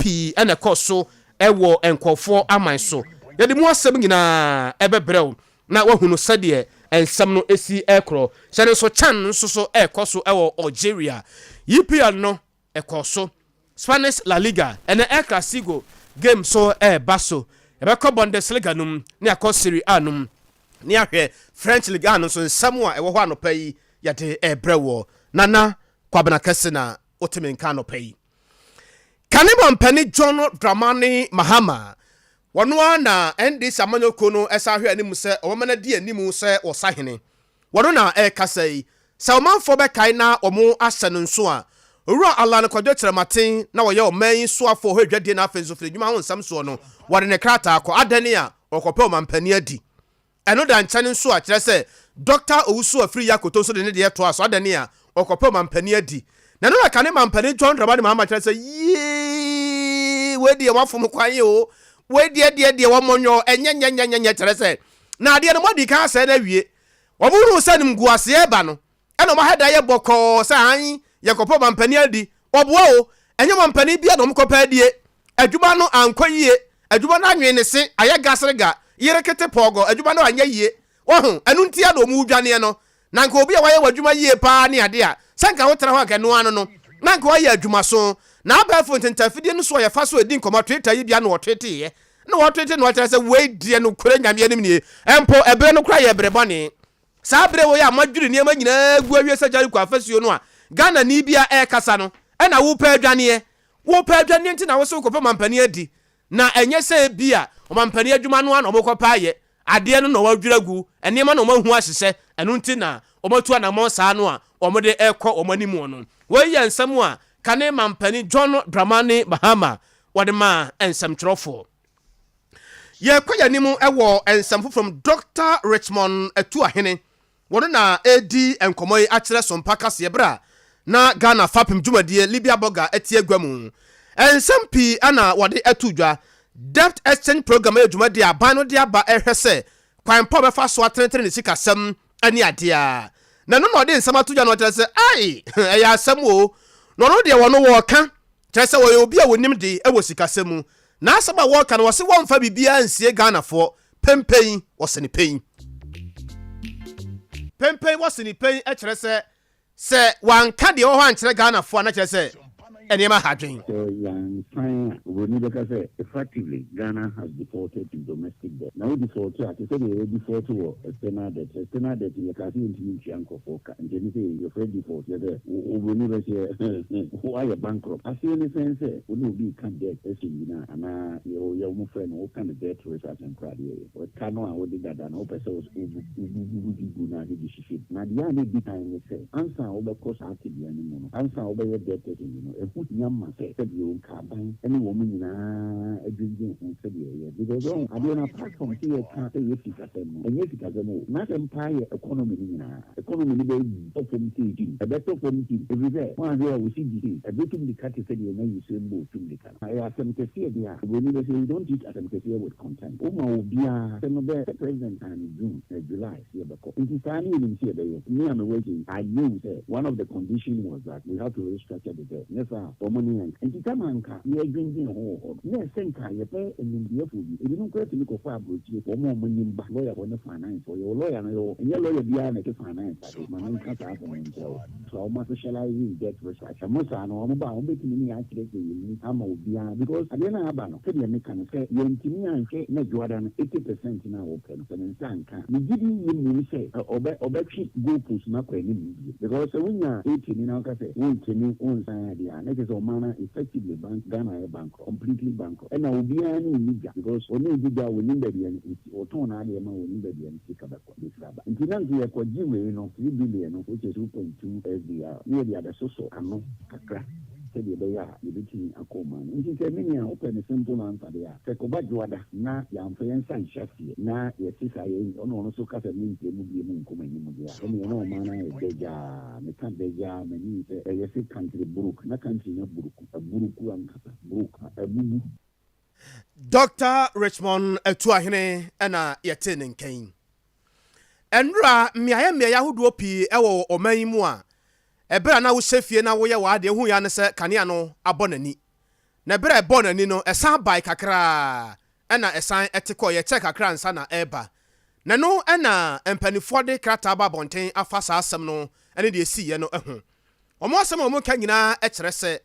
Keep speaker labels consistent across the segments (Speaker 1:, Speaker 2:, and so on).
Speaker 1: pii na ɛkɔ so wɔ nkurɔfoɔ aman so. Yɛde mu asɛm nyinaa ɛbɛbrɛ wo na woahunu sɛdeɛ nsɛm no si rekorɔ. Hyɛ no nso CHAN nso so ɛrekɔ so wɔ Algeria. EPL no ɛkɔɔ so. Spanish La Liga ɛnɛ El Clasico game so ɛreba so. Yɛbɛkɔ Bundesliga no mu ne akɔ Serie A no mu ne ahwɛ French Ligue 1 no nso nsɛm a ɛwɔ hɔ anɔpa yi yɛde ɛrebrɛ wɔ. Nana Kwabena Kɛse na wotumi nka anɔpa yi. Kane mampanin John Dramani Mahama, wɔno ara na NDC amanyɔkuo no ɛsan hwɛ anim sɛ ɔbɛma no adi anim sɛ ɔsahene. Wɔno na ɛrekasa yi. Sɛ ɔmanfoɔ bɛkae na wɔn ahyɛ no nso a, Owura Allan Kwadwo Kyerematen na ɔyɛ ɔman yi soafoɔ hɔ adwadie na afei nso firi adwuma ho nsɛm soɔ no, wɔde ne krataa kɔ adane a ɔrekɔpɛ ɔmampanin adi. Ɛno da nkyɛn nso a, kyerɛ sɛ Dɔkta Owusu Afriyie Akoto nso de ne deɛ toaa so adane a ɔrekɔpɛ ɔmampanin adi. Na ɛno na kane mampanin John Dramani Mahama kyerɛ sɛ yii wei deɛ wafom kwan o, wei deɛ deɛ deɛ wɔmmɔnyɔ ɛnyɛ nyɛ nyɛ nyɛ nyɛ kyerɛ sɛ na adeɛ no moadi kan asɛe no awie. Wɔhunuu sɛ animguaseɛ reba no, ɛna wɔn ahɛda yɛ bɔkɔɔ sɛ aane yɛkɔpɛ ɔmampanin adi. Wɔboa o, ɛnyɛ ɔmampanin biara na wɔkɔpɛ adie. Adwuma no ankɔ yie, adwuma no anwene ne se, ayɛ gaserega, yere kete pɔɔgɔ, adwuma no anyɛ yie. Wahu? Ɛno ntia na wɔredwaneɛ no. Na anka obi a wayɛ w'adwuma yie paa ne adeɛ a, sɛ anka wotena hɔ anka ɛno ara no no, na anka wayɛ adwumaso. Na abɛɛfo ntentafidie no so a yɛfa so di nkɔmmɔ, Twitter yi bi ano wɔtweeteeɛ. Na wɔtweete na wɔkyerɛ sɛ wei deɛ nokorɛ Nyame anim nie. Mpo ɛberɛ no koraa yɛ bere bɔne. Saa bere wei a moadwiri nneɛma nyinaa agu awie sɛ Jericho afasuo no a Ghanani biara ɛrekasa no, ɛna wopɛ adwaneɛ. Wopɛ adwaneɛ nti na wose wokɔpɛ ɔmampanin adi. Na ɛnyɛ sɛ ebia ɔmampanin adwuma no ara na wɔkɔpɛ ayɛ, adeɛ no na wɔadwiri agu, nneɛma na wɔahu ahyehyɛ, ɛno nti na wɔatu anammɔn saa no a wɔde rekɔ wɔn anim no. Wei yɛ nsɛm a kane mampanin John Dramani Mahama wɔde maa nsɛmtwerɛfoɔ. Yɛrekɔ yɛn anim wɔ nsɛm foforɔ mu, Dɔkta Richmond Atuahene Wɔno na ɛredi nkɔmmɔ yi akyerɛ Sompa kaseɛ berɛ a na Ghana fapem dwumadie Libya Burger te agua mu. Nsɛm pii na wɔde ato dwa. Debt Exchange Program yɛ dwumadie a aban no de aba rehwɛ sɛ kwan pa a ɔbɛfa so atenetene ne sikasɛm ne adeɛ a. Na ɛno na ɔde nsɛm ato dwa na ɔkyerɛ sɛ ai ɛyɛ asɛm o. Na ɔno deɛ wɔno wɔreka kyerɛ sɛ ɔyɛ obi a ɔnim de wɔ sikasɛm mu. N'asɛm a wɔreka no wɔse wɔmfa biribiara nsie Ghanafoɔ. Pempen wɔse ne pɛn. Pempen wɔse ne pɛn kyerɛ sɛ, sɛ wanka deɛ ɛwɔ hɔ ankyerɛ Ghanafoɔ a na kyerɛ sɛ nneɛma ha adwen.
Speaker 2: Sɛ yɛansan a, oburoni bɛka sɛ effectively Ghana has defaulted in domestic debt. Na wo default a, te sɛ deɛ yɛ default wɔ external debt. External debt no yɛkaa sɛ yɛntumi ntua nkurɔfoɔ ka, nti ɛne sɛ yɛfrɛ default, kyerɛ sɛ oburoni bɛseɛ woayɛ bankrupt. Aseɛ ne sɛn sɛ wo ne obi reka debt exchange no a, anaa deɛ wɔyɛ wɔfrɛ no woka no debt restructuring. Nkoradeɛ yɛ. Ɛka no a wode dada no, wopɛ sɛ wobubu bi gu na ade de hyehyɛ mu. Na deɛ a na ɛdi kan ne sɛ, ansa a wobɛkɔ saa tebea no mu no, ansa a wobɛyɛ debt exchange no, ɛho hia ma sɛ sɛdeɛ nka aban ne wɔn nyinaa dwendwen ho sɛdeɛ ɛyɛ. Because wahu, adeɛ no apart from sɛ yɛka sɛ ɛyɛ sikasɛm no, ɛnyɛ sikasɛm o. N'asɛm paa yɛ economy no nyinaa. Economy no bɛtɔ fam sei tim. Ɛbɛtɔ fam tim. Ɛfiri sɛ, woanhwɛ a wo cedi sei, ɛbɛtu mmirika te sɛ deɛ na Usain Bolt tu mmirika no. Ɛyɛ asɛm kɛseɛ deɛ a, obroni bɛsɛ you don't eat asɛm kɛseɛ with contempt. Woma obiara sɛ no bɛ sɛ president kaa no June eh July sɛ yɛbɛkɔ. Nti saa ne yɛnim sɛ yɛbɛyɛ. Me a mewɔ akyi yi, I knew sɛ one of the condition was that we have to restructure the debt. Nyɛ saa a, wɔn ne yɛn nka. Nti tam a nka yɛredwendwen ho wɔ hɔ no, na ɛsɛ nka yɛpɛ animdeɛfoɔ bi. Ebinom koraa tumi kɔfa aburokyire, wɔn a wɔnim ba, lawyer foɔ ne finance foɔ. Yɛwɔ lawyer no, yɛwɔ, ɛnyɛ lawyer biara na ɛte finance ase. Ma menka saa asɛm no nkyerɛ wo. So a wɔn specialize in debt restructure. Mo saa no wɔn ba a wɔn bɛtumi ne yɛn akyerɛkyerɛ yɛn mu ama obiara because adeɛ no a aba no sɛdeɛ meka no sɛ yɛntumi anhwɛ na dwoada no 80% no a wɔpɛ no sɛ ne nsa anka a megye di yie mmom sɛ ɔbɛ ɔbɛtwe goal post no akɔ anim bio because sɛ wonya 80 ni na woka sɛ wontumi wonsan adeɛ a na kyerɛ sɛ ɔman no effectively bank Ghana ayɛ bankrupt completely bankrupt ɛna obiara ne nni dwa because ɔne odi dwa a wɔnim baabi a ɔtɔn n'adeɛ ma wɔnim baabi a ne sika bɛkɔ. Bɛfiri aba. Nti na nka yɛkɔgye wei no, 3 billion no, which is 2.2 SDR, na yɛde abɛsosɔ ano kakra sɛdeɛ ɛbɛyɛ a yɛbɛtumi akɔ ɔman no. Nti sɛ me nua wopɛ ne simple answer deɛ a, sɛ kɔba Dwoada na yɛamfa yɛn nsa anhyɛ aseɛ na yɛte saa yɛ, ɔna ɔno nso ka sɛ menkyerɛ mu bio mu nkɔ m'anim deɛ a, ɛnneɛ na ɔman no ayɛ dɛgyaa. Meka dɛgyaa a, m'ani sɛ ɛyɛ se country broke, na country no aburuku, aburuku ankasa, broke, abubu.
Speaker 1: Dɔkta Richmond Atuahene na yɛtee ne nka yi. Nnora mmeaeɛ mmeaeɛ ahodoɔ pii wɔ ɔman yi mu a, ɛberɛ a na wohyɛ fie na woyɛ w'adeɛ, wohu ya ne sɛ kanea no abɔ n'ani. Na ɛberɛ a ɛbɔɔ n'ani no, ɛsan bae kakra ɛna ɛsan ɛte kɔɔ. Yɛkyɛ kakra ansa na ɛreba. Na no ɛna mpanimfoɔ de krataa ba abɔnten afa saa asɛm no ɛne deɛ esiiɛ no ho. Wɔn asɛm a wɔn ka nyinaa kyerɛ sɛ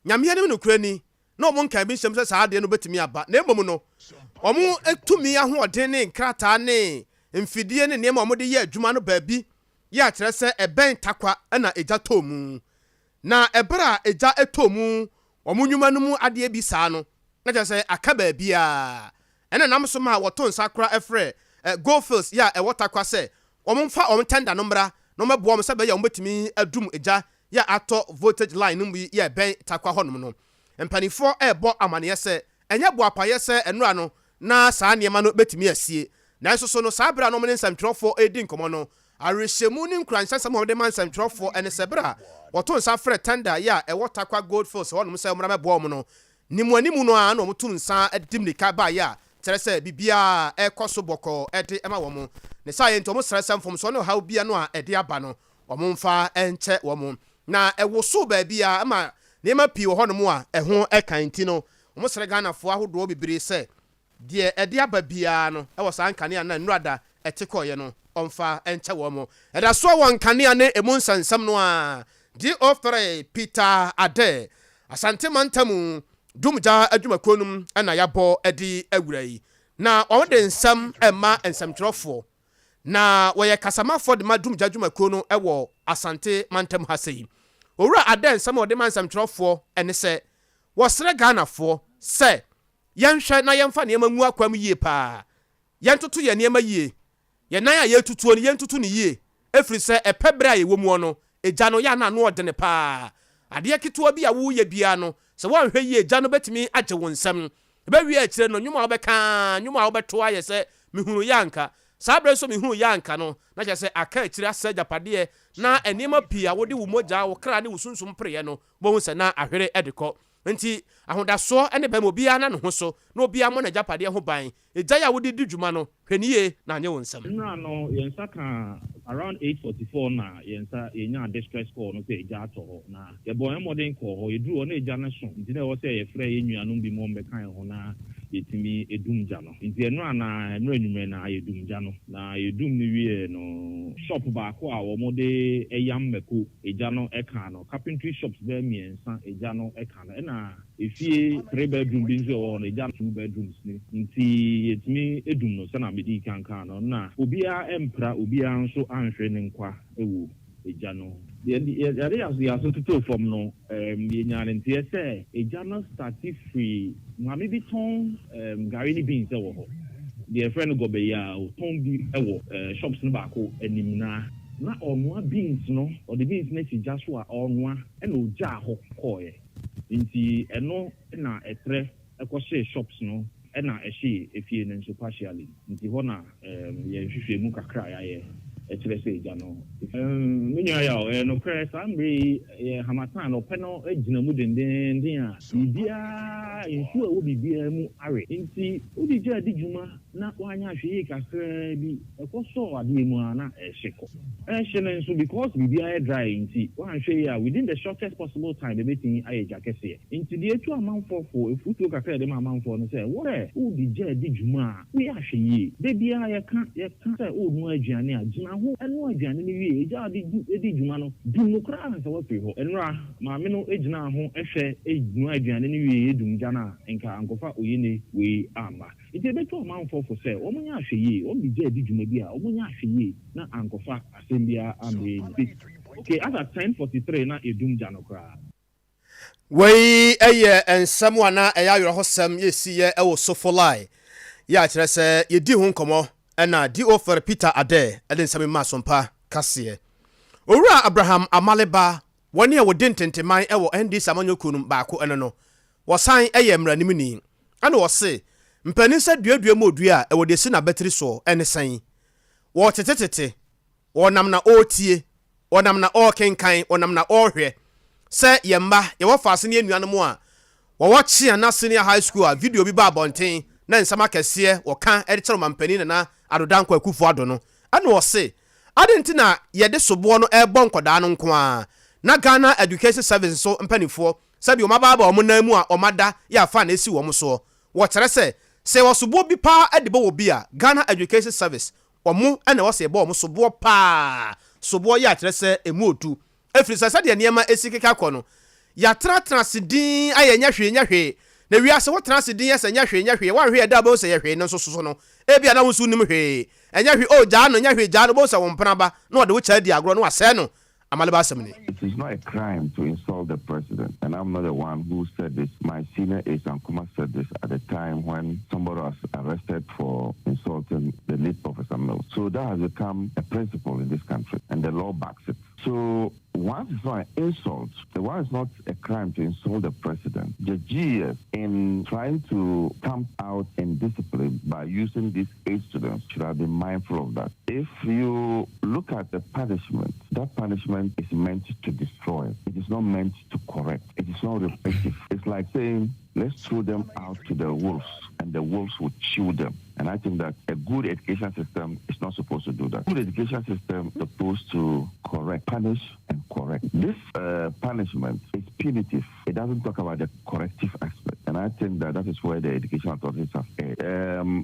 Speaker 1: Nyame anim nokorɛ ni na wɔn nka bi nhyɛm sɛ saa adeɛ no bɛtumi aba, na mmom no wɔn tumi ahoɔden ne nkrataa ne mfidie ne nneɛma a wɔde yɛ adwuma no baabi yɛ akyerɛ sɛ ɛbɛn Tarkwa ɛna egya tɔɔ mu. Na ɛberɛ a egya tɔɔ mu wɔn nnwuma no mu adeɛ bi saa no, na kyerɛ sɛ aka baabiara. Ɛna nam so ma wɔto nsa kora ɛfrɛ Goldfields yɛ a ɛwɔ Tarkwa sɛ wɔn mfa wɔn tender no mmra na wɔmɛboa wɔn sɛ bɛyɛ wɔn bɛtumi adum egya yɛ atɔ voltage line no mu yɛ ɛbɛn Tarkwa hɔnom no. Mpanimfoɔ ɛrebɔ amaneɛ sɛ ɛnyɛ boapayɛ sɛ nnora no na saa nneɛma no bɛtumi asie. Nanso so no, saa berɛ a na wɔn ne nsɛmtwerɛfoɔ redi nkɔmmɔ no, awerɛhyɛmu ne nkuranhyɛnsɛm a wɔde ma nsɛmtwerɛfoɔ ne sɛ berɛ a wɔto nsa frɛ tender yi a ɛwɔ Tarkwa Goldfields hɔnom sɛ wɔmmra mɛboa wɔn no, ne mu animu no ara na wɔto nsa de mmirika baeɛ a kyerɛ sɛ biribiara ɛrekɔ so bɔkɔɔ de ma wɔn. Ne saa yɛ nti, wɔn srɛ sɛ mfomsoɔ ne ɔhaw bia no a ɛde aba no, wɔn mfa nkyɛ wɔn. Na ɛwoso baabi a ma nneɛma pii wɔ hɔnom a ɛho ɛka nti no, wɔn srɛ Ghanafoɔ ahodoɔ bebree sɛ deɛ ɛde aba biara no ɛwɔ saa nkanea na nnurada ɛte kɔɔeɛ no, ɔmfa nkyɛ wɔn mo. Ɛda soɔ wɔ nkanea ne emu nsɛnsɛm no a, DO3 Peter Ade, Asante Mantamu Dumgya adwumakuo no mu ɛna yɛabɔ de awura yi. Na wɔde nsɛm ɛma nsɛmtwerɛfoɔ na wɔyɛ kasamafoɔ de ma Dumgya adwumakuo no ɛwɔ Asante Mantam ha sɛ yi. Owura Ade, nsɛm a wɔde ma nsɛmtwerɛfoɔ ɛne sɛ wɔsrɛ Ghanafoɔ sɛ yɛnhwɛ na yɛmfa nneɛma ngu akwan mu yie paa. Yɛntoto yɛn nneɛma yie. Yɛn nan a yɛtutuo no, yɛntutu no yie, ɛfiri sɛ ɛpɛ berɛ a yɛwɔ mu no, egya no yɛ ana ano ɔdene paa. Adeɛ ketewa bi a woyɛ biara no, sɛ woanhwɛ yie, egya no bɛtumi agye wo nsam. Ɛbɛwie akyire no, nnwom a wobɛka, nnwom a wobɛto ayɛ sɛ "Mehunu yɛ anka saa berɛ nso, mehunu yɛ anka" no, na kyerɛ sɛ aka akyire asɛ agyapadeɛ na nneɛma pii a wode wo mogya, wo kra ne wo sunsum pereɛ no, wobɛhu sɛ na ahwere de kɔ. Nti ahodasoɔ ne bɛma obiara na ne ho so na obiara mmɔ n'agyapadeɛ ho ban. Egya yi a wode di dwuma no, hwɛ ne yie na anyɛ wo nsɛm.
Speaker 3: Nnura no, yɛn nsa ka around 8:44 na yɛn nsa yɛnya distress call no sɛ egya atɔ hɔ, na yɛbɔ yɛn mmɔden kɔɔ hɔ. Yɛduru hɔ na egya no so, nti na ɛwɔ sɛ yɛfrɛ yɛn nuanom bi ma wɔn bɛka yɛn ho na yɛtumi edum gya no. Nti ɛnura na ɛnura enyimrɛ na yɛdum gya no, na yɛdum no wie no, shop baako a wɔn de ɛyam mako, egya no ɛka no. Carpentry shops bɛyɛ mmiɛnsa, egya no ɛka no, ɛna efie three bedroom bi nso ɛwɔ hɔ no, egya two bedrooms ni. Nti yɛtumi edum no sɛnea medi kankan no, na obiara mpra, obiara nso anhwɛ ne nkwa ɛwɔ egya no. Yɛde yaso toto fam no, yɛnya ne nteɛ sɛ egya no start firi maame bi tɔn gari ne beans ɛwɔ hɔ deɛ yɛfrɛ no gɔbɛ yi a ɔtɔn bi ɛwɔ shops no baako anim, na ɔnoa beans no, ɔde beans no asi gya so a ɔnoa, ɛna ogyaa hɔ kɔɔɛ. Nti ɛno na ɛtrɛ ɛkɔhyee shops no, ɛna ɛhyee efie no nso partially. Nti hɔ na yɛn hwehwɛ mu kakra a yɛayɛ ɛkyerɛ sɛ egya no. Me nua yɛ ɛyɛ nokorɛ, saa mmerɛ yi yɛ harmattan no, ɔpɛ no gyina mu dendenden a biribiara, nsuo a ɛwɔ biribiara mu awe. Nti wode gya di dwuma na woanyɛ ahwɛ yie kakraa bi, ɛkɔ sɔɔ adeɛ mu a na ɛhye kɔ. Ɛhye no nso, because biribiara yɛ dry nti, woanhwɛ yie a, within the shortest possible time ɛbɛtumi ayɛ gya kɛseɛ. Nti deɛ etu amanfoɔ fo, efutuo kakra yɛde ma amanfoɔ no sɛ wɔrɛ wode gya di dwuma a, woyɛ ahwɛ yie. Da biara yɛka sɛ wonoa aduane a, gyina ho ɛnoa aduane no wie. Egya a wɔde di dwuma no, dum no koraa ansa woafiri hɔ. Nnora maame no gyina ho hwɛ noa aduane no wie, edum gya no a, nka ankɔfa oyene wei amma. Nti ebetu amanfoɔ fo sɛ wɔn nyɛ ahwɛ yie. Wɔn de gya di dwuma bi a, wɔn nyɛ ahwɛ yie na ankɔfa asɛm biara ammrɛ ni. Okay, as at 10:43 na edum gya no koraa.
Speaker 1: Wei yɛ nsɛm a na ɛyɛ awerɛhosɛm yɛsiyɛ ɛwɔ Sofoline yɛ akyerɛ sɛ yɛdi ho nkɔmmɔ, ɛna DO3 Peter Ade ɛde nsɛm ma Asompa kaseɛ. Owura Abraham Amaleba, wɔne a wɔdi ntenteman ɛwɔ NDC amanyɔkuo no baako ɛno no, wɔsan ɛyɛ mmaranimni, ɛna wɔse mpanin sɛ duadua mu odua a ɛwɔ deɛ si n'abatiri soɔ. Ɛne sɛn wɔtetetete wɔnam na ɔretie, wɔnam na ɔrekenkan, wɔnam na ɔrehwɛ sɛ yɛn mma yɛwɔ faase ne yɛn nuanom a wɔwɔ Kyea Senior High School a video bi ba abɔnten na nsɛm akɛseɛ wɔka de kyerɛ ɔmampanin Nana Addo Dankwa Akufo Addo no. Ɛna ɔse ade nti na yɛde soboɔ no ɛrebɔ nkɔdaa no nko ara na Ghana Education Service nso mpanimfoɔ sɛdeɛ wɔn abaabaa wɔn nan mu a wɔn ada yɛ afa na esi wɔn soɔ. Wɔkyerɛ sɛ, sɛ yɛwɔ soboɔ bi paa de bɔ wɔ bi a, Ghana Education Service, wɔn na ɛwɔ sɛ yɛbɔ wɔn soboɔ paa, soboɔ yɛ a kyerɛ sɛ ɛmu ɔdu. Ɛfiri sɛ sɛdeɛ nneɛma si keka kɔ no, yɛatenatena ase dinn ayɛ nyɛ hwee nyɛ hwee. Na wiase wotena ase dinn yɛ sɛ nyɛ hwee nyɛ hwee, woanhwɛ a ɛda a wobɛhu sɛ yɛ hwee no nso so no, ebia na wo nso wonnim hwee. Ɛnyɛ hwee, oh gyaa no, nyɛ hwee gyaa no, wobɛhu sɛ wo mpena ba na ɔde wo kyɛ adi agorɔ na wasɛe no. Amaleba asɛm ni.
Speaker 4: It is not a crime to insult the president, and I'm not the one who said this. My senior Ace Ankuma said this at the time when somebody was arrested for insulting the late Professor Mills. So that has become a principle in this country, and the law backs it. So once it's not an insult, the one is not a crime to insult the president. The GES, in trying to camp out indiscipline by using these eight students, should have been mindful of that. If you look at the punishment, that punishment is meant to destroy. It is not meant to correct. It is not reflective. It's like saying, let's throw them out to the wolves, and the wolves will chew them. And I think that a good education system is not supposed to do that. Good education system is supposed to correct, punish, and correct. This punishment is punitive. It doesn't talk about the corrective aspect. And I think that that is where the education authorities have erred.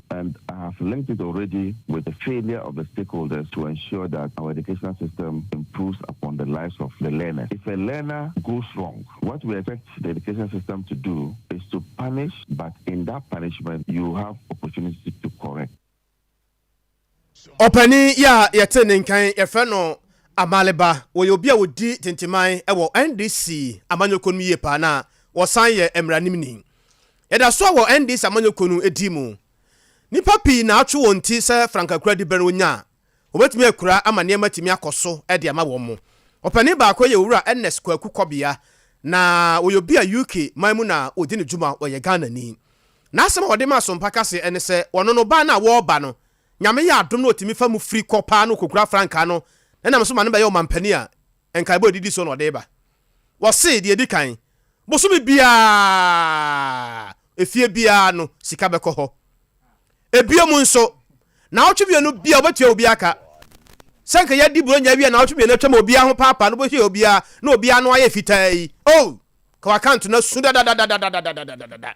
Speaker 4: And I have linked it already with the failure of the stakeholders to ensure that our educational system improves upon the lives of the learners. If a learner goes wrong, what we expect the education system to do is to punish, but in that punishment, you have opportunity to correct.
Speaker 1: Ɔpanin yi a yɛte ne nkan, yɛfrɛ no Amaleba. Wɔyɛ obi a wɔdi tintiman wɔ NDC amanyɔkuo no mu yie paa na wɔsan yɛ mmaranimni. Yɛda so a wɔ NDC amanyɔkuo no di mu. Nipa pii na atwe wɔn ti sɛ frankakura di bɛn onya a wɔbɛtumi akura ama nneɛma tumi akɔ so de ama wɔn mo. Ɔpanin baako yɛ Owura Ernest Kwaku Kɔbea, na wɔyɛ obi a UK man mu na ɔdi ne dwuma. Wɔyɛ Ghanani. N'asɛm a wɔde ma Asompa kase ne sɛ wɔno no baa no a wɔreba no, Nyame yɛ adom na ɔtumi fa mu firi kɔ paa no kɔkura frankaa no na nam so ma no bɛyɛ ɔmampanin a, nkaebɔ a ɛdidi so na ɔde ba. Wɔse deɛ ɛdi kan, bosome biara efie biara no sika bɛkɔ hɔ. Ebio mu nso, naawɔtwe 2 bia wobɛtua obi aka. Sɛ nka yɛadi Buronya awie a, naawɔtwe 2 atwam a obiara ho paapaa no, wobɛhwɛ obiara na obiara ano ayɛ fitaa yi. Oh! Ka w'akanto no asu dadadadadadadadada.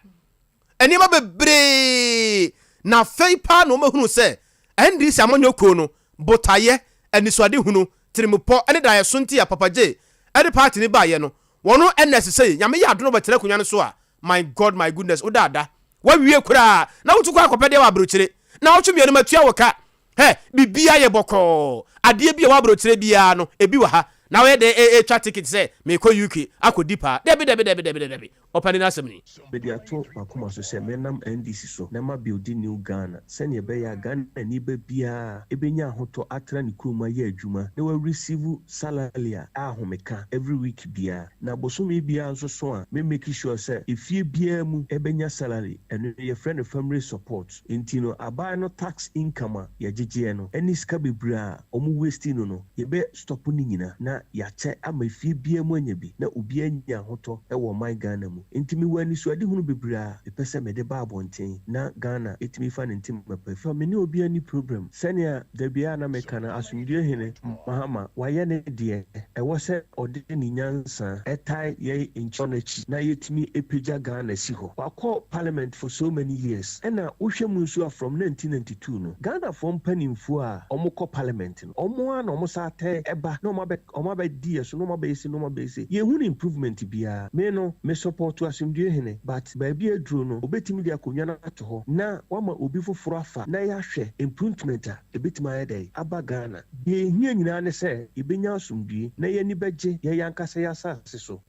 Speaker 1: Nneɛma bebree na afei paa na wɔahunu sɛ NDC amanyɔ kuo no botaeɛ, anisoadehunu, tirimupɔ ne daeɛso nti a Papa J de party no baeɛ no, wɔn na ɛsɛ sɛ Nyame yɛ adom na wɔbɛtena akonnwa no so a, my God, my goodness, woda ada, woawie koraa na wotu kwan akɔpɛ deɛ wɔ aburokyire, naawɔtwe 2 matua wo ka, hɛ, biribiara yɛ bɔkɔɔ, adeɛ bi a ɛwɔ aburokyire biara no, ebi wɔ ha, na woyɛ dɛn retwa ticket sɛ merekɔ UK akɔdi paa, dabi dabi dabi dabi dabi, ɔpanin no asɛm ni.
Speaker 5: Mede ato m'akoma so sɛ mɛnam NDC so na ma buildi New Ghana sɛnea ɛbɛyɛ a Ghanani ba biara bɛnya ahotɔ atena ne kurom ayɛ adwuma na wa receive salary a ahomeka every week biara, na bosome biara nso so a me make sure sɛ efie biara mu bɛnya salary. Ɛno yɛfrɛ no family support. Nti no aban no tax income a yɛgyegyeɛ no ɛne sika bebree a wɔn waste no, yɛbɛ stop ne nyina na yɛakyɛ ama efie biara mu anya bi na obiara anya ahotɔ wɔ ɔman Ghana mu. Nti mewɔ anisoadehunu bebree a mepɛ sɛ mede ba abɔnten na Ghana ɛtumi fa ne ntema pa fi. Me ne obiara nni problem. Sɛnea da biara na meka no, Asomdwoe Hene Mahama wayɛ ne deɛ. Ɛwɔ sɛ ɔde ne nyansa ɛtae yɛn nkyɛn n'akyi na yɛtumi apagya Ghana si hɔ. Wakɔ parliament for so many years, ɛna wohwɛ mu nso a, from 1992 no, Ghanafoɔ mpanimfoɔ a wɔkɔ parliament no, wɔn ara na wɔn sa atɛ ɛba na wɔn abɛ wɔn abɛdi yɛ so na wɔn abɛyɛ se na wɔn abɛyɛ se. Yɛnhu no improvement biara. Me no, me support Asomdwoe Hene, but baabi aduro no, obetumi de akonnwa no ato hɔ na wama obi foforɔ afa na yɛahwɛ improvement a ebetumi ayɛ dɛ aba Ghana. Deɛ ehia nyinaa ne sɛ yɛbɛnya asomdwoe na yɛn ani bɛgye yɛn ankasa yɛn asase so.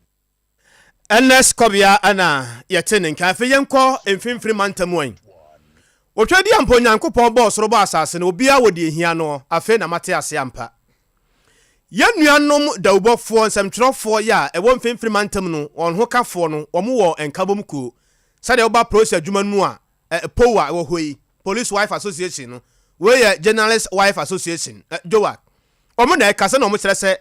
Speaker 1: Ernest Kɔbea na yɛte ne nka. Afei yɛnkɔ Mfimfini Mantam ɛ. Otwa di ampa Onyankopɔn bɔɔ soro bɔɔ asase no, obiara wɔ deɛ ehia no. Afei na mate ase ampa. Yɛn nuanom dawubɔfoɔ, nsɛmtwerɛfoɔ yɛ a ɛwɔ Mfimfini Mantam no, wɔn ho kafoɔ no, wɔn wɔ nkabom kuo. Sɛdeɛ woba polisi adwuma no mu a, POWA ɛwɔ hɔ yi, Police Wife Association no, wei yɛ Journalist Wife Association, JOWA. Wɔn na ɛkasa na wɔkyerɛ sɛ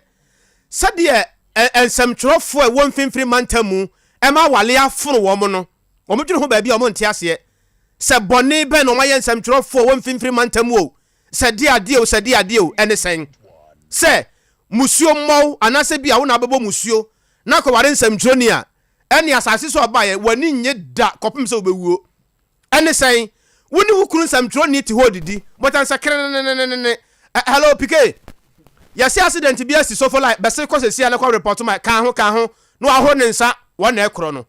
Speaker 1: sɛdeɛ nsɛmtwerɛfoɔ a ɛwɔ Mfimfini Mantam mu ma awale afono wɔn no, wɔdwene ho baabi a wɔnte aseɛ sɛ bɔne bɛn na wɔayɛ nsɛmtwerɛfoɔ a ɛwɔ Mfimfini Mantam mu o, sɛ deɛ adeɛ o, sɛ deɛ adeɛ o, ɛne sɛn? Sɛ musuo mmɔ wo anaasɛ bi a wo na wobɛbɔ musuo na akɔware nsɛmtwerɛni a, Ɛne asase so a ɔbaeɛ, w'ani nnye da kɔpem sɛ wobɛwuo. Ɛne sɛn? Wo ne wo kunu nsɛmtwerɛni te hɔ redidi, bɔta nsɛ kerenenenenene. Ɛ, hello, PK. Yɛse accident bi asi Sofo line, bɛse kɔ sesia na kɔ report ma, ka ho, ka ho, na wahoro ne nsa, wɔn na ɛkorɔ no.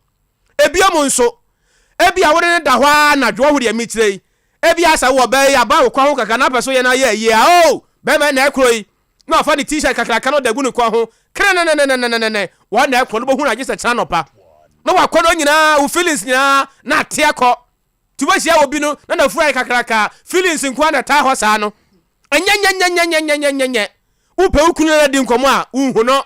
Speaker 1: Ebiom nso, ebia wo ne no da hɔ ara anadwo, wahu deɛ mekyerɛ yi, ebia sɛ wowɔ bɛɛ yi, aba wo kɔn ho kakra na apɛ so yɛ no ayɛ ayie a, oh, bɛrima yi na ɛkorɔ yi, na wafa ne t-shirt kakraka na ɔde agu ne kɔn ho, kerenenenenenene, wɔn na ɛkorɔ no, wobɛhu no agye sɛ kyena anɔpa. Na wakɔdɔ nyinaa, wo feelings nyinaa, na ate akɔ. Nti wobɛhyia obi no, na n'afuru ayɛ kakraka, feelings nko ara na ɛtaa hɔ saa no. Ɛnyɛnyɛnyɛnyɛnyɛnyɛnyɛ. Wopɛ wo kunu ne no adi nkɔmmɔ a, wonhu no.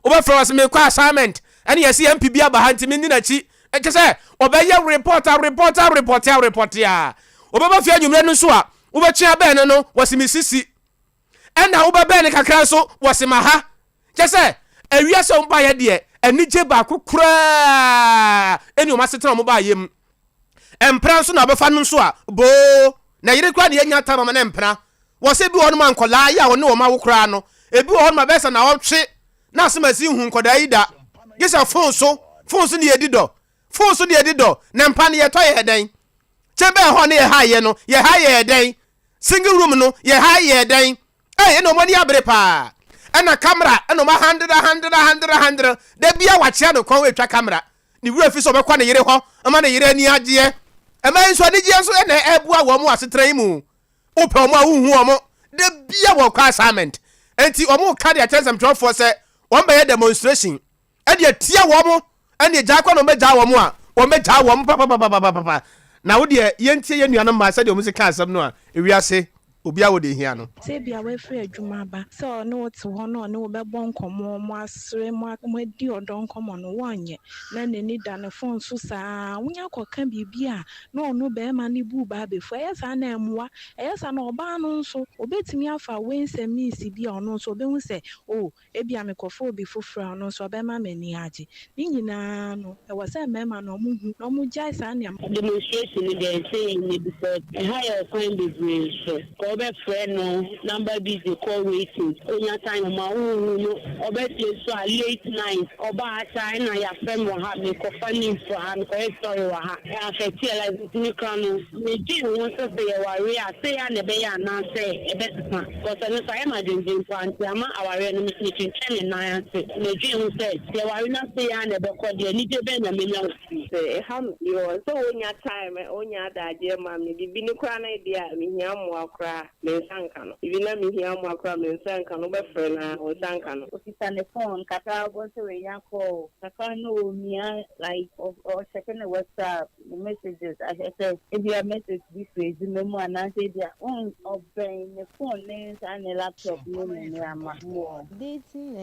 Speaker 1: Wobɛfrɛ wɔ se mekɔ assignment, ɛne yɛse MP bi aba ha nti menni n'akyi. Kyɛ sɛ ɔbɛyɛ report a report a report a report a. Wobɛba fie anwummerɛ no nso a, wobɛtwe abɛn no no, wɔse me sisi. Ɛna wobɛbɛn no kakra nso, wɔse ma ha. Kyɛ sɛ ewiase a wɔbaeɛ deɛ, anigye baako koraa ɛni wɔn asetena a wɔbaeɛ mu. Mpena nso na wɔbɛfa no nso a, boo, na yere koraa na yɛnya tam ama no mpena. Wɔ sɛ ebi wɔ hɔnom a nkɔlaa yi a wɔne wɔn awo koraa no, ebi wɔ hɔnom a bɛyɛ sɛ naawɔtwe na asɛm asi nhu nkɔdaa yi da. Gye sɛ fon so, fon so na yɛdi dɔ, fon so na yɛdi dɔ, na mpa no yɛtɔ yɛ dɛn? Kyɛn bɛyɛ hɔ ne yɛha yɛ no, yɛha yɛ dɛn? Single room no, yɛha yɛ dɛn? Ei, ɛna wɔn ani abere paa. Ɛna camera, ɛna wɔn ahandere, ahandere, ahandere, ahandere. Da bia wakyea no kɔn retwa camera. Ne werɛ fi sɛ ɔbɛkɔ ne yere hɔ ama ne yere ani agyeɛ. Ɛma yi nso anigyeɛ nso ɛna ɛboa wɔn wɔ asetena yi mu. Wopɛ wɔn a wonhu wɔn. Da bia wɔkɔ assignment. Enti wɔn reka de akyerɛ nsɛmtwerɛfoɔ sɛ wɔn bɛyɛ demonstration ɛde atia wɔn ɛne gyaa kɔ na wɔn bɛgyaa wɔn a wɔn bɛgyaa wɔn papapapapapa. Na wo deɛ yɛntie yɛn nuanom mmaa sɛdeɛ wɔn si ka asɛm no a ewiase obiara wɔ deɛ ehia no.
Speaker 6: Sɛ ebia wafiri adwuma aba sɛ ɔne wo te hɔ na ɔne wo bɛbɔ nkɔmmɔ, moasere, moadi ɔdɔ nkɔmmɔ no, wɔnyɛ. Na n'ani da ne fon so saa ara. Wonya kɔka biribi a, na ɔno barima no bu ba abɛfu. Ɛyɛ saa na ɛmmoa. Ɛyɛ saa na ɔbaa no nso, ɔbɛtumi afa ways and means bi a ɔno nso ɔbɛhu sɛ, oh, Ebia mekɔfa obi foforo a, ɔno nso ɔbɛma m'ani agye. Ne nyinaa no, ɛwɔ sɛ mmarima no wɔhu na wɔgyae saa nneɛma.
Speaker 7: Demonstration no deɛ ɛnsɛ yɛnyɛ because ɛha yɛ ɔkwan bebree so. Kɔ wobɛfrɛ no number busy call waiting onya time ma wonhu no ɔba fie nso a late night ɔba ha saa ɛna yafrɛ me wɔ ha mekɔfa news wɔ ha mekɔyɛ story wɔ ha ɛ affect yɛ life nti me kora no medwen ho sɛ sɛ yɛware a sei ara na ɛbɛyɛ anaasɛ ɛbɛsesa. Cos ɛno nso ayɛ me adwendwen paa nti ama awareɛ no metwentwɛn me nan ase. Medwen ho sɛ, sɛ yɛware na sei ara na ɛbɛkɔ deɛ, anigyeɛ bɛn na mɛnya wɔ fie?
Speaker 8: Sɛ ɛha me because sɛ ɔnya time ɔnya adagyeɛ ma me bibi no koraa na ebia mehia mmoa koraa me nsa nka no bibi na mehia mmoa koraa me nsa nka no wobɛfrɛ no a wo nsa nka no.
Speaker 9: Okita ne phone kakra wobɛhu sɛ wanya call kakra na ɔmia like ɔcheck ne WhatsApp. Ne messages ahwɛ sɛ ebia message bi firi adwuma mu anaasɛ ebia ɔbɛn ne phone ne saa ne laptop ne ne nneɛma more.
Speaker 10: Dating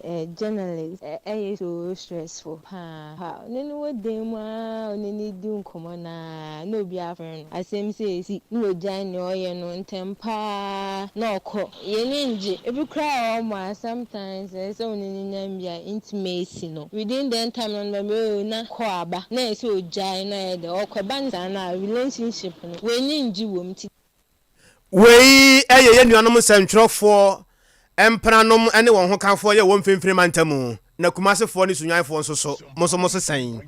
Speaker 10: a journalist ɛyɛ so stressful paa. Ɔne no wɔ dan mu aa ɔne no di nkɔmmɔ no aa na obi afrɛ no asɛm sɛ esi na wagyae nea ɔyɛ no ntɛm paa na ɔkɔ. Yɛn ani ngye. Ebi koraa wɔ hɔ a sometimes ɛsɛ sɛ wo ne no nya bi a intimacy no within then time no ɔno bɛba oo na kɔ aba na ɛsɛ sɛ ogyae na ɔyɛ dɛ ɔkɔ ɛba no saa no a relationship no w'ani ngye wɔ mu nti.
Speaker 1: Wei yɛ yɛn nuanom nsɛntwerɛfoɔ mpenanom ne wɔn hokafoɔ yɛ wɔ mfimfini mantam na Kumasefoɔ ne Sunyanifoɔ nso so mo nso mo se sɛn?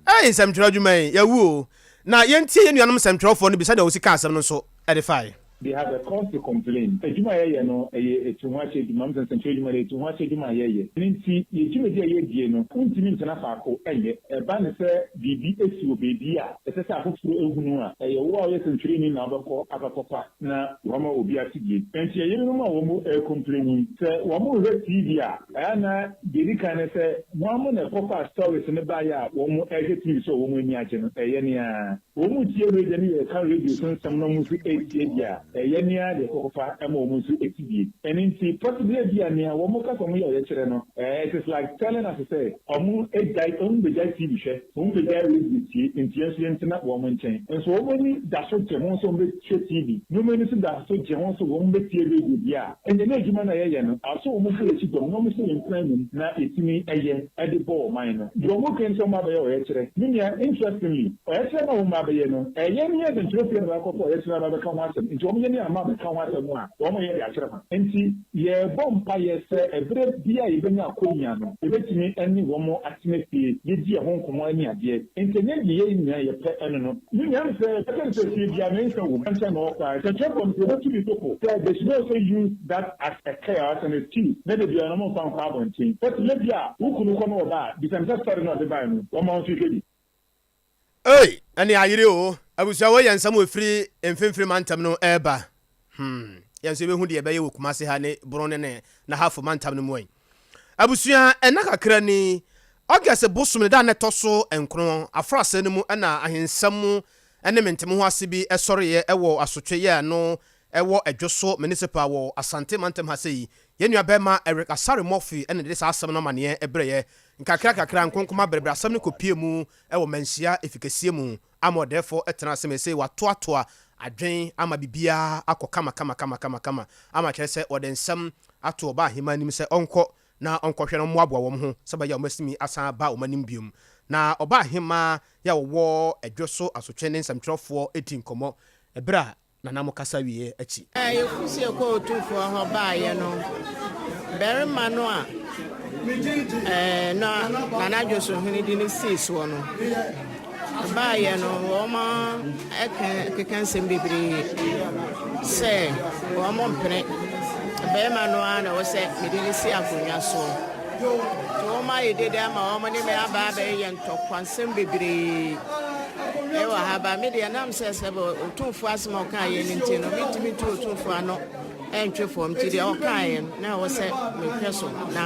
Speaker 1: Ei nsɛmtwerɛ adwuma yi yɛawu o. Na yɛntie yɛn nuanom nsɛmtwerɛfoɔ no bi sɛdeɛ wɔsi kaa asɛm no nso de fae.
Speaker 11: They have a cause to complain. Adwuma a yɛyɛ no, ɛyɛ atuhoakyɛ adwuma. Mese nsɛnkyerɛ adwuma no, ɛyɛ atuhoakyɛ adwuma a yɛyɛ. Ɛno nti, yɛn dwumadi a yɛdie no, wontumi ntena faako nyɛ. Ɛba no sɛ biribi asi wɔ baabi a ɛsɛ sɛ afoforɔ hunu a, ɛyɛ wo a woyɛ sɛnkyerɛni na wobɛkɔ akɔkɔfa na woama obi ate bie. Enti ɛyerenom a wɔrecomplain yi, sɛ wɔrehwɛ TV a, ɛyɛ a na deɛ ɛdi kan ne sɛ, hwan na ɛkɔfaa stories no baeɛ a wɔrehwɛ TV so a wɔn ani agye no? Ɛyɛ ne ara. Wɔn tie radio ne yɛka radio so nsɛm na wɔn nso retie deɛ a, ɛyɛ ne ara deɛ ɛkɔfa ma wɔn nso te bie. Ɛno nti, possibly ebia nea wɔn ka sɛ wɔyɛ ɔyɛkyerɛ no, it is like telling us sɛ wɔn agyae, wɔn bɛgyae TV hwɛ, wɔn bɛgyae radio tie, nti yɛn nso yɛntena wɔn nkyɛn. Nso wɔn ani da so gye ho sɛ wɔn bɛhwɛ TV, na wɔn ani nso da so gye ho sɛ wɔn bɛtie radio deɛ a, ɛnneɛ na adwuma no a yɛyɛ no, aso wɔn mfa yɛn akyi dɔm na wɔn hyɛ yɛn nkuran mmom na yɛtumi yɛ de bɔ ɔman no. Deɛ wɔn ka ni sɛ wɔn abɛyɛ ɔyɛkyerɛ. Me nua, interestingly, Ɔyɛkyerɛ no a wɔn abɛyɛ no, ɛyɛ ne yɛn nsɛnkyerɛwfo na wɔakɔfa ɔyɛkyerɛ no aba abɛka ho asɛm. Nti wɔn Wɔn ne ama bɛka ho asɛm a, wɔyɛ de akyerɛ kwan. Enti yɛrebɔ mpaeɛ sɛ ɛberɛ biara a yɛbɛnya akwannya no, yɛbɛtumi ne wɔn atena fie, yɛdi ɛho nkɔmmɔ ne adeɛ. Enti ɛnyɛ deɛ yɛn nyinaa yɛpɛ ɛno no. Me nua no sɛ ɛsɛ sɛ fie biara me nsa wɔ mu, ɛnkyɛ na ɔkɔ a, nsɛntwerɛfoɔ no sɛ yɛbɛtu bi so fo sɛ they should also use that as a care, as an excuse, na da biara no wɔmfa nkɔ abɔnten. Sɛ tebea bi a wo kunu kɔ na ɔba a, bisa no sɛ story no a ɔde baeɛ no, wɔma wo nso hwɛ bi.
Speaker 1: Ei ɛne ayere oo. Abusua wei yɛ nsɛm a ɛfiri mfimfini mantam no ɛreba. Hmm, yɛn nso yɛbɛhu deɛ ɛbɛyɛ wɔ Kumasi ha ne Bono ne ne N'Ahafo mantam no mu ɛ. Abusua, ɛnna kakra ni, August bosom ne da a na ɛtɔ so nkron, afrasɛɛ no mu na ahensɛm mu ne mente-me-ho-ase bi sɔreeɛ wɔ asotwe yɛ a no ɛwɔ Adwoso Municipal wɔ Asante mantam ha sei. Yɛn nua bɛɛma Eric Asare Murphy na ɛde saa asɛm no amaneɛ brɛeɛ. Nkakra nkakra, nkonkoma brɛbrɛ asɛm no kɔpue mu wɔ Manhyia efikɛseɛ mu ama ɔdɛɛfoɔ tena ase ma ɛsei watoatoa adwen ama biribiara akɔ kama kama kama kama kama ama kyerɛ sɛ wɔde nsɛm ato ɔbaa ahemaa anim sɛ ɔnkɔ na ɔnkɔhwɛ na ɔmmoaboa wɔn ho sɛ ɛbɛyɛ a wɔasimi asan aba wɔn anim biom. Na ɔbaa ahemaa yi a ɔwɔ Adwoso asotwe ne nsɛmtwerɛfoɔ di nkɔmmɔ ɛberɛ a Nana mo kasa wieɛ akyi.
Speaker 12: Yɛfiri sɛ yɛkɔɔ Otumfoɔ hɔ baeɛ no, barima no a na Nana Dwosohene de no sii soɔ no, baeɛ no, wɔkeka nsɛm bebree sɛ wɔmpene. Barima no ara na ɛwɔ sɛ mede no si akonnwa soɔ. Nti wɔayɛ dede ama wɔn ne me aba abɛyɛ ntɔkwa nsɛm bebree wɔ ha. Ba me deɛ nam sɛ sɛ Otumfoɔ asɛm a ɔkaeɛ no nti no, mentumi ntu Otumfoɔ ano ntwe fam. Nti deɛ ɔkaeɛ no, na ɛwɔ sɛ mehwɛ so na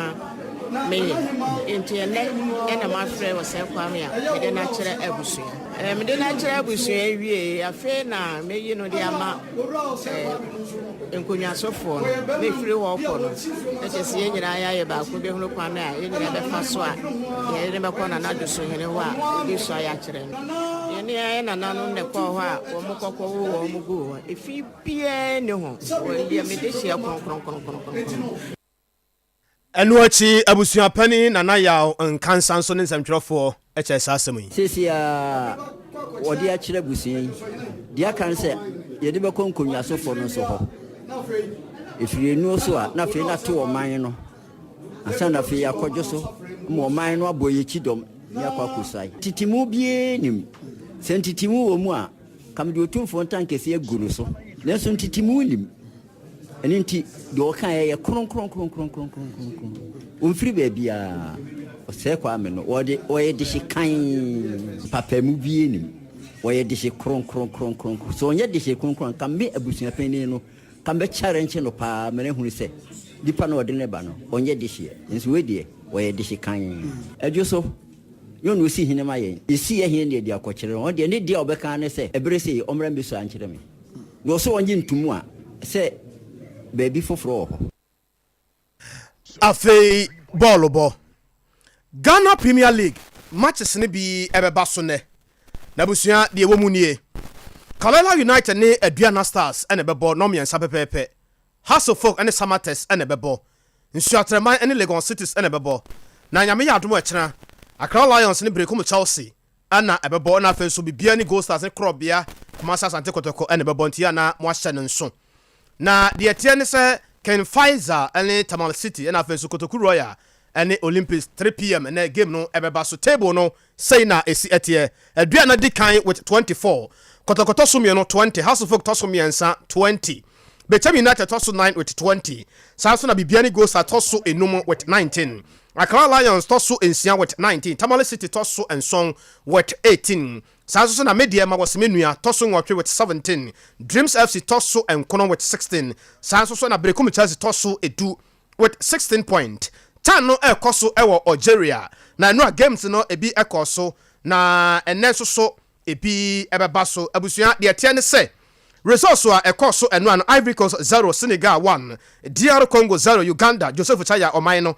Speaker 12: meyɛ. Nti ɛnnɛ ɛna mafrɛ Osei Kwame a mede no akyerɛ abusua. Mede no akyerɛ abusua wie, afei na mɛyi no de ama nkonnwasofoɔ no, na ɛfiri hɔ kɔ no, na kyerɛ sɛ yɛn nyinaa yɛayɛ baako bɛhunu kwan a yɛn nyinaa bɛfa so a yɛde no bɛkɔ Nana Dwosohene hɔ a ɔdi so ayɛ akyerɛ no. Yɛne yɛn nananom na ɛkɔɔ hɔ a wɔn kɔkɔwoo wɔn guu hɔ. Efi biara nni ho. Wɔyɛ me dehyeɛ kronkronkronkronkron.
Speaker 1: Ɛno akyi, abusua panin Nana Yaw Nkansah nso ne nsɛmtwerɛfoɔ kyɛɛ saa asɛm yi.
Speaker 13: Seesei ara wɔde akyerɛ abusua yi, deɛ aka ne sɛ yɛde bɛkɔ nkonnwasofoɔ no nso hɔ. Ɛfiri nnuro so a, na afei no ato ɔman no, ansa na afei yɛakɔdwo so ma ɔman no abɔ yɛn kyidɔm na yɛakɔ akɔsuae. Ntetemu biara nnim. Sɛ ntetemu wɔ mu a, ka mede Otumfoɔ ntankɛseɛ agu no so. Nanso ntetemu nnim. Ɛno nti, deɛ ɔkaeɛ yɛ kronkronkronkronkronkronkron. Ɔmfiri baabiara. Ɔsɛe Kwame no, wɔde, ɔyɛ dehye kann. Mpaapaemu biara nnim. Ɔyɛ dehye kronkronkronkronkron. Sɛ ɔnyɛ dehye kronkron a, nka me abusuapanin no, nka mɛkyarɛnkye no paa ma no ahunu sɛ, nipa no a ɔde no reba no, ɔnyɛ dehyeɛ. Nanso wei deɛ, ɔyɛ dehye kann. Adwo so, nyɛ ɔna ɔsi hene ma yɛn. Yɛsi yɛn hene na yɛde akɔkyerɛ no. Ɔno deɛ, ne deɛ a ɔbɛka ara ne sɛ, ɛberɛ sei, ɔmmra mmɛsua nkyerɛ me. Na ɔsɛ ɔnye ntomu a sɛ baabi foforɔ wɔ hɔ.
Speaker 1: Afei bɔɔlobɔ. Ghana Premier League matches no bi bɛba so nnɛ. N'abusua deɛ ɛwɔ mu nie. Karela United ne Aduana Stars na ɛbɛbɔ nnɔnmiɛnsa pɛpɛɛpɛ. Hearts of Oak ne Samatex na ɛbɛbɔ. Nsuatreman ne Legon Cities na ɛbɛbɔ. Na Nyame yɛ adom a ɛkyena, Accra Lions ne Berekum Chelsea na ɛbɛbɔ na afei nso Bibiani Gold Stars ne Korɔbea Kumasi Asante Kɔtɔkɔ na ɛbɛbɔ nti yɛ a na moahyɛ no nso. Na deɛ ɛteɛ ne sɛ King Faisal ne Tamale City ɛna afei nso Kotoku Royal ne Olympics 3pm ɛnɛ game no ɛbɛba so. Table no sei na ɛsi ɛteɛ, Aduana di kan with 24, Kɔtɔkɔ tɔ so mmienu 20, Hearts of Oak tɔ so mmiɛnsa 20, Bechem United tɔ so 9 with 20, saa nso na Bibiani Gold Stars tɔ so enum with 19. Accra Lions tɔ so nsia with 19, Tamale City tɔ so nson with 18. Saa nso so na Medeɛ ma wɔse me nua tɔ so nwɔtwe with 17, Dreams FC tɔ so nkono with 16. Saa nso so na Berekum Chelsea tɔ so du with 16 point. Chan no ɛrekɔ so wɔ Algeria na nnora games no ebi kɔɔ so na ɛnnɛ nso so Ebi bɛba so. Abusua, deɛ ɛteɛ ne sɛ, results a ɛkɔɔ so ɛnoa no, Ivory Coast zero, Senegal one, DR Congo zero, Uganda, Joseph Chaya ɔman no,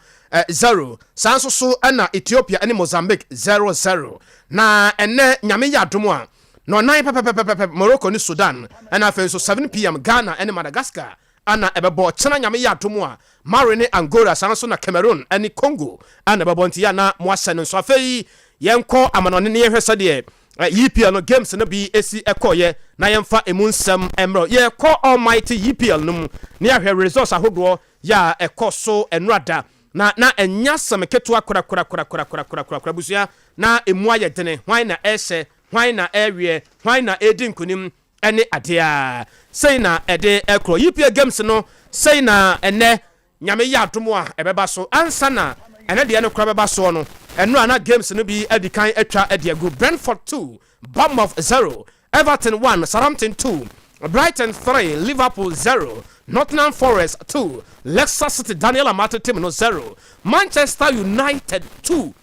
Speaker 1: zero. Saa nso so na Ethiopia ne Mozambique zero zero. Na ɛnnɛ, Nyame yɛ adom a, nnɔnnan pɛpɛpɛpɛpɛ, Morocco ne Sudan, ɛna afei nso 7 PM, Ghana ne Madagascar na ɛbɛbɔ. Ɔkyena Nyame yɛ adom a, Mali ne Angola, saa nso na Cameroon ne Congo na ɛbɛbɔ. Nti yɛ a na moahyɛ no nso. Afei. Yɛnkɔ amanɔne na yɛnhwɛ sɛdeɛ EPL no games no bi si kɔeɛ na yɛmfa ɛmu nsɛm mmerɛ. Yɛkɔ Almighty EPL no mu na yɛahwɛ results ahodoɔ yɛ a ɛkɔ so nnora da. Na na ɛnyɛ asɛm ketewa korakorakorakorakorakorakora abusua, na ɛmu ayɛ dene, hwan na ɛrehyɛ, hwan na ɛreweɛ, hwan na ɛredi nkunim ne adeɛ a. Sei na ɛde ɛkorɔ. EPL games no sei na ɛnnɛ Nyame yɛ adom a ɛbɛba so. Ansa na ɛnɛ deɛ no koraa bɛba soɔ no, ɛno a na games no bi adi kan atwa de agu, Brentford 2, Bournemouth 0, Everton 1, Southampton 2, Brighton 3, Liverpool 0, Nottingham Forest 2, Leicester City Daniel Amartey team no 0, Manchester United 2,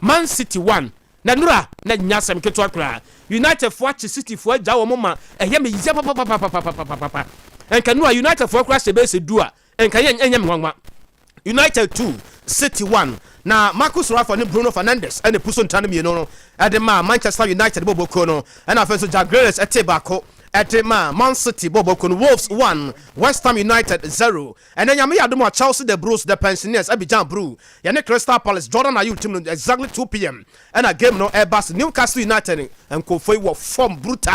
Speaker 1: Man City 1. Na nnora na ɛnyɛ asɛm ketewa koraa. United foɔ akye City foɔ agya wɔn ma ɛyɛ me ya papapapapapapapa. Nka nnora United foɔ koraa hyɛ bɛyɛ sɛ du a, nka ɛnyɛ ɛnyɛ me nwanwa. United 2, City 1. Na Marcus Rashford ne Bruno Fernandes na ɛpu so ntra no mmienu no de maa Manchester United bɔɔlbɔ kuo no. Ɛna afei nso Jack Grealish tee baako de maa Man City bɔɔlbɔ kuo no. Wolves 1, West Ham United 0. Ɛnɛ Nyame yɛ adom a Chelsea the Blues, the Pensioners, Abidjan Blue, yɛne Crystal Palace, Jordan Ayew team no exactly 2pm ɛna game no ɛba so. Newcastle United nkurɔfoɔ yi wɔ form brutal,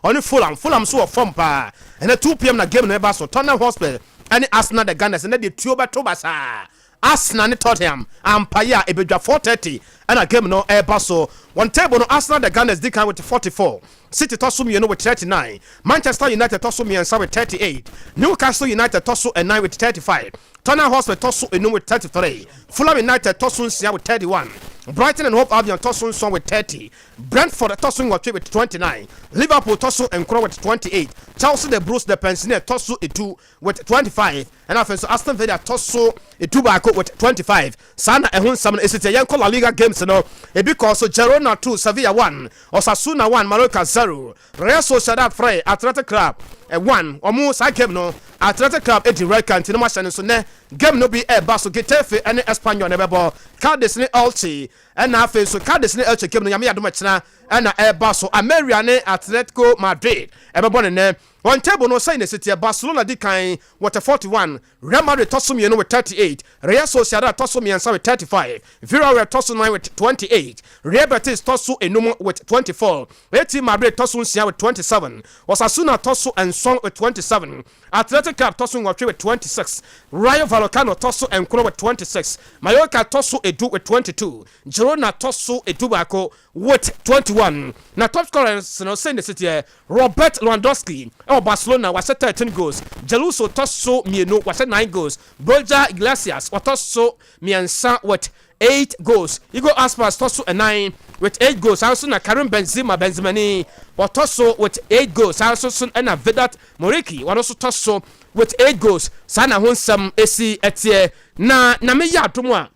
Speaker 1: ɔne Fulham, Fulham nso wɔ form paa. Ɛnɛ 2pm na game no ɛba so. Tottenham Hotspur ɛne Arsenal the Gunners, ɛnɛ deɛ tuo bɛto basaa. Arsenal ne Tottenham ampaeɛ a ɛbɛdwa 4:30 ɛna game no ɛreba so. Wɔn table no Arsenal the Gunners di kan with 44, City tɔ so mmienu with 39, Manchester United tɔ so mmiɛnsa with 38, Newcastle United tɔ so ɛnan with 35, Tottenham Hotspur tɔ so enum with 33, Fulham United tɔ so nsia with 31, Brighton and Hove Albion tɔ so nson with 30, Brentford tɔ so nwɔtwe with 29, Liverpool tɔ so nkron with 28, Chelsea the Blues the Pensioners tɔ so edu with 25, ɛna afei nso Aston Villa tɔ so edu baako with 25. Saa na ɛho nsɛm no esi teɛ. Yɛnkɔ La Liga games no ebi kɔɔ so: Girona 2, Sevilla 1, Osasuna 1, Mallorca 0, Real Sociedad 3, Athletic Club 1. Wɔn saa game no Athletic Club edi red card nti no mo ahyɛ no nso. Nɛ game no bi ɛreba so, Getafe ɛne Espanyol na ɛbɛbɔ, Cadiz ne Elche, ɛna afei nso Cadiz ne Elche game no Nyame yɛ adom ɛkyena ɛna ɛreba so. Almeria ne Atletico Madrid ɛbɛbɔ ne nɛ. Wɔn table no sɛn na esi teɛ: Barcelona di kan with 41, Real Madrid tɔ so mmienu with 38, Real Sociedad tɔ so mmiɛnsa with 35, Villarreal tɔ so 9 with 28, Real Betis tɔ so enum with 24, AT Madrid tɔ so nsia with 27, Osasuna tɔ so nson with 27, Athletic Club tɔ so nwɔtwe with 26, Rayo Vallecano tɔ so nkron with 26, Mallorca tɔ so edu with 22, Girona tɔ so edu baako with 21. Na top scorers no sɛn na esi teɛ: Robert Lewandowski ɛwɔ Barcelona wahyɛ 13 goals, Jeluso tɔ so mmienu wahyɛ 9 goals, Borja Iglesias wɔtɔ so mmiɛnsa with 8 goals, Iago Aspas tɔ so ɛnan with 8 goals, saa nso na Karim Benzema, Benzemani, wɔtɔ so with 8 goals, saa nso so ɛna Vedat Muriqi wɔn nso tɔ so with 8 goals. Saa na ho nsɛm esi ɛteɛ. Na Nyame yɛ adom a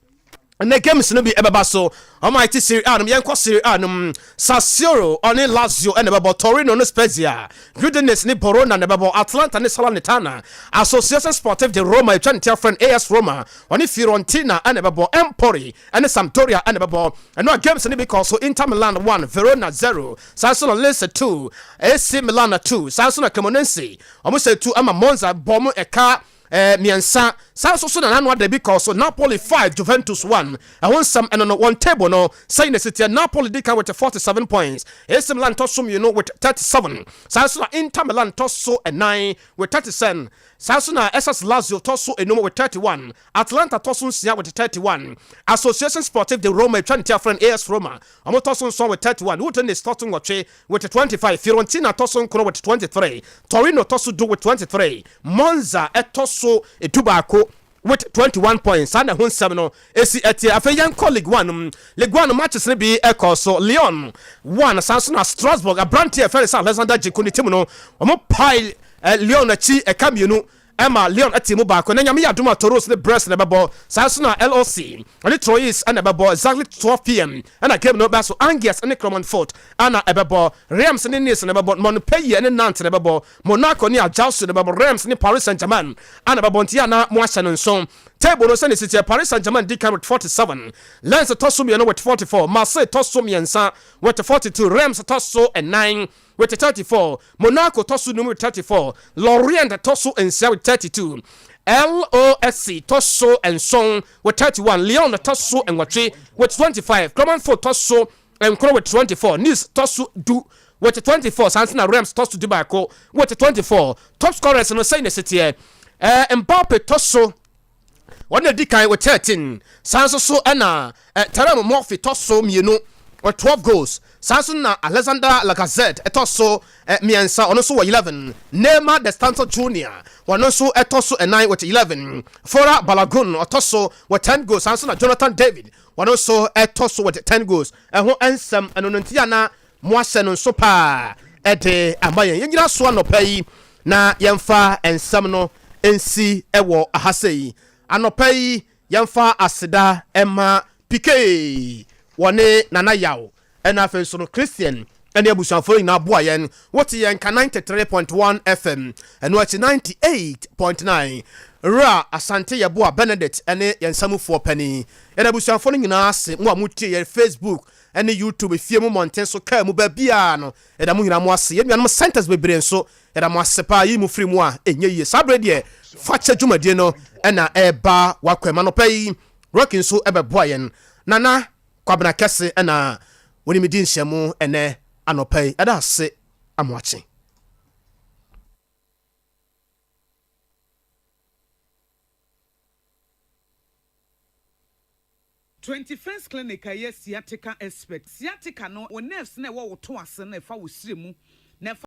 Speaker 1: ɛnɛ games no bi ɛbɛba so. Ɔmo a ɛte Serie A no, yɛnkɔ Serie A no mu. Sassuolo ɔne Lazio ɛna ɛbɛbɔ, Torino ne Spezia, Udinese ne Bologna na ɛbɛbɔ, Atalanta ne Salernitana, Association Sportive de Roma, etwa ne tia friend AS Roma, ɔne Fiorentina ɛna ɛbɛbɔ, Empoli ɛne Sampdoria ɛna ɛbɛbɔ. Ɛno a games no bi kɔ so: Inter Milan 1, Verona 0, saa nso na Lecce 2, AC Milan 2, saa nso na Cremonese ɔmo sɛ 2 ama Monza bɔ mo ɛka mmiɛnsa. Saa nso so na nano ada bi kɔɔ so: Napoli 5, Juventus 1. Ɛho nsɛm ɛno no. Wɔn table no sɛyi na ɛsiteɛ: Napoli di kan with 47 points, AC Milan tɔ so mmienu with 37, saa nso na Inter Milan tɔ so ɛnan with 37, saa nso na SS Lazio tɔ so enum with 31, Atalanta tɔ so nsia with 31, Association Sportive de Roma, atwa ne ti afrɛ no AS Roma, ɔmo tɔ so nson with 31, Udinese tɔ so nwɔtwe with 25, Fiorentina tɔ so nkron with 23, Torino tɔ so du with 23, Monza ɛtɔ so edu baako with 21 points. Saa na ɛho nsɛm no esi ɛteɛ. Afei yɛnkɔ Ligue 1 mu. Ligue 1 matches no bi ɛkɔ so: Lyon 1, saa nso na Strasbourg, aberanteɛ ɛfɛ ne sɛ Alexander Djiku ne team no, wɔn pae Lyon akyi ɛka mmienu ɛma Lyon ɛte mu baako. Na Nyame yɛ adom a Toulouse ne Brest na ɛbɛbɔ, saa nso na LOC ɔne Troyes ɛna ɛbɛbɔ, exactly 12 p.m. ɛna game no bɛ so. Angers ne Clermont Foot ɛna ɛbɛbɔ, Reims ne Nice na ɛbɛbɔ, Montpellier ne Nantes na ɛbɛbɔ, Monaco ne Ajaccio na ɛbɛbɔ, Reims ne Paris Saint-Germain ɛna ɛbɛbɔ. Nti ana mo ahyɛ no nso, table no sɛne sitiɛ: Paris Saint-Germain di kan with 47, Lens tɔ so mmienu with 44, Marseille tɔ so mmiɛnsa with 42, Reims tɔ so ɛnan with 34, Monaco tɔ so num with 34, Lorient tɔ so nsia with 32. LOSC tɔ so nson with 31, Lyon tɔ so nwɔtwe with 25, Clermont Foot tɔ so nkron with 24, Nice tɔ so du with 24, saa nso na Reims tɔ so dubaako with 24. Top scorers no sɛn na ɛsi teɛ? Ɛɛ Mbappe tɔ so wɔn na di kan with 13, saa nso so ɛna eh, Terem Murphy tɔ so mmienu with 12 goals, saa nso na Alexander Lacazette ɛtɔ so eh, mmiɛnsa, ɔno nso wɔ 11, Neymar dos Santos Junior wɔn nso ɛtɔ so ɛnan with 11, Folarin Balogun ɔtɔ so with 10 goals, saa nso na Jonathan David wɔn nso ɛtɔ so with 10 goals. Ɛho nsɛm ɛno no nti ana mo ahyɛ no nso paa ɛde ama yɛn. Yɛnyina so anɔpa yi na yɛmfa nsɛm no nsi ɛwɔ ahasa yi. Anɔpa yi yɛmfa aseda ɛma Pike wɔne Nana Yaw, ɛna afei nso no Christian ɛne abusuafoɔ nyinaa boa yɛn. Wote yɛn ka 93.1 FM, ɛno akyi 98.9 Wura Asante Yɛboa Benedict ɛne yɛn nsamufoɔ panin. Yɛde abusuafoɔ no nyinaa ase, mo a motie yɛn Facebook ɛne YouTube, fie mu, mmɔnten so, kaa mu, baabiara no, yɛda mo nyinaa mo ase. Yɛn nuanom centers bebree nso, yɛda mo ase paa. Yi mu firi mu a ɛnyɛ yie. Saa berɛ deɛ fakyɛ dwumadie no ɛna ɛreba wakwam. Anɔpa yi Rocky nso ɛbɛboa yɛn. Nana Kwabena Kɛse ɛna wɔne di nhyɛmu ɛnɛ anɔpa yi. Ɛda ase amoakye.
Speaker 14: 21st Clinic a ɛyɛ sciatica expert. Sciatica no, wo nerves na ɛwɔ wo to ase na ɛfa wo sire mu na ɛfa